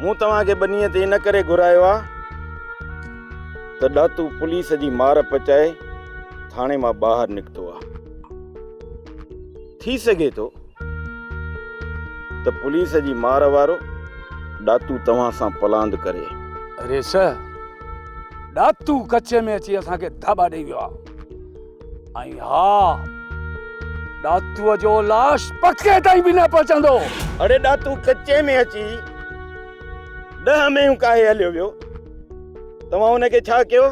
مون توهان کي ٻنيء تي ان ڪري گهرايو آ ته ڏاتو پوليس جي مار پچائي ٿاڻي مان ٻاهر نڪتو آ. ٿي سگهي ٿو ته پوليس جي مار وارو ڏاتو توهان سان پلاند ڪري. ريس، ڏاتو ڪچي ۾ اچي اسان کي ڌاٻا ڏئي ويو آ ۽ ها ڏاتوء جو لاش پڪي تائين به نه پهچندو. اڙي ڏاتو ڪچي ۾ اچي ڏهه مينهون ڪاهي هليو ويو. توهان ان کي ڇا ڪيو؟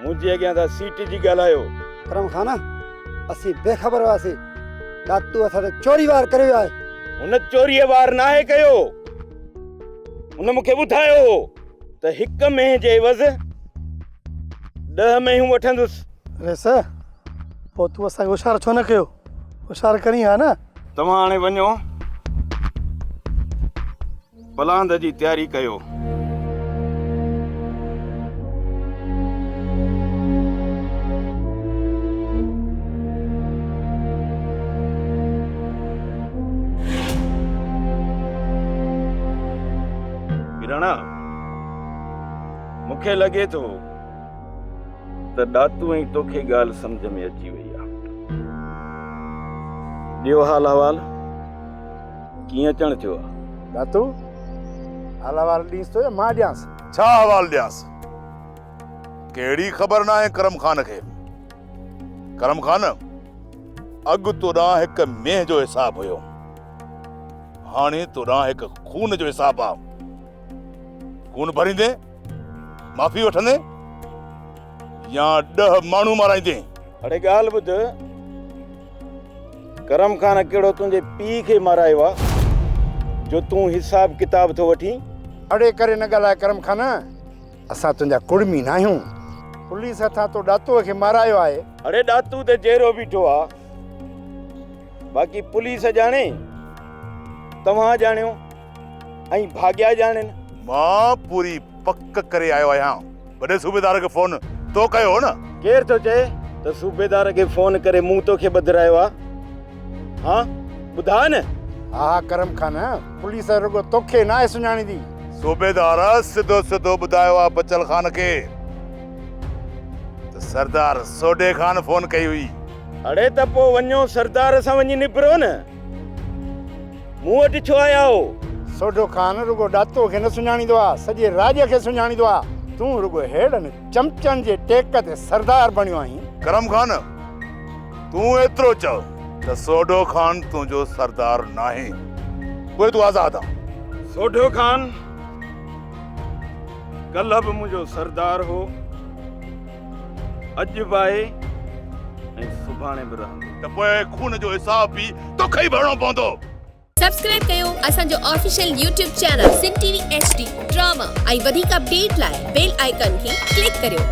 منهنجي اڳيان ٿا سيٽجي ڳالهايو. ڪرم خان، اسين بي خبر هئاسين. ڏاتو اسان تي چوري وار ڪري ويو آهي. هن چوريء وار ناهي ڪيو. هن مون کي ٻڌايو هو ته هڪ مينهن جي عيوض ڏهه مينهون وٺندس. ريس، پوء تون اسان کي هوشيار ڇو نه ڪيو؟ هوشيار ڪرين ها نه. توهان هاڻي وڃو، پلاند جي تياري ڪيو. پيراڻا، مون کي لڳي ٿو ته ڏاتو ۽ توکي ڳالهه سمجهه ۾ اچي وئي آ. ڏيو حال احوال، ڪيئن اچڻ ٿيو آ؟ ڏاتو، حال احوال ڏينس ٿو يا مان ڏيانس؟ ڇا احوال ڏيانس؟ ڪهڙي خبر ناهي ڪرم خان کي. ڪرم خان، اڳ تو ڏانهن هڪ مينهن جو حساب هيو. هاڻي تو ڏانهن هڪ خون جو حساب آ. خون ڀريندين، معافي وٺندين يا ڏهه ماڻهو مارائيندين؟ اڙي ڳالهه ٻڌ، ڪرم خان ڪهڙو تنهنجي پيء کي مارايو آ جو تون حساب ڪتاب ٿو وٺين؟ اڙي ڪري نه ڳالهاء ڪرم خان، اسان تنهنجا ڪڙمي ناهيون. پوليس هٿان تو ڏاتوء کي مارايو آهي. اڙي ڏاتو ته جيئرو بيٺو آ، باقي پوليس ڄاڻي، توهان ڄاڻيو. ۽ ڀاڳيا ڄاڻين. مان پوري پڪ ڪري آيو آهيان. وڏي صوبيدار کي فون تو ڪيو هو نه؟ ڪير ٿو چئي ته صوبيدار کي فون ڪري مون توکي ٻڌرايو آ؟ ها ٻڌاء نه. ها ها ڪرم خان، پوليس رڳو توکي ناهي سڃاڻيندي. صوبيدار سڌو سڌو ٻڌايو آ بچل خان کي ته سردار سوڍي خان فون ڪئي هئي. اڙي ته پوء وڃو سردار سان وڃي نبرو نه. مون وٽ ڇو آيا آهو؟ سوڍو خان رڳو ڏاتوء کي نه سڃاڻيندو آ، سڄي راڄ کي سڃاڻيندو آ. تون رڳو ههڙن چمچن جي ٽيڪ تي سردار بڻيو آهين. ڪرم خان، تون ايترو چئو ته سوڍو خان تنهنجو سردار ناهي، پوء تون آزاد آن. سوڍو خان ڪلهه به منهنجو سردار هو. اڄ به آهي ۽ سڀاڻي به رهندو. ته پوء خون جو حساب به توکي ئي ڀرڻو پوندو. سبسڪرائب ڪيو اسان جو official YouTube channel Sindh T V H D drama ۽ وڌيڪ اپڊيٽ لاء بيل آئيڪان کي ڪلڪ ڪريو.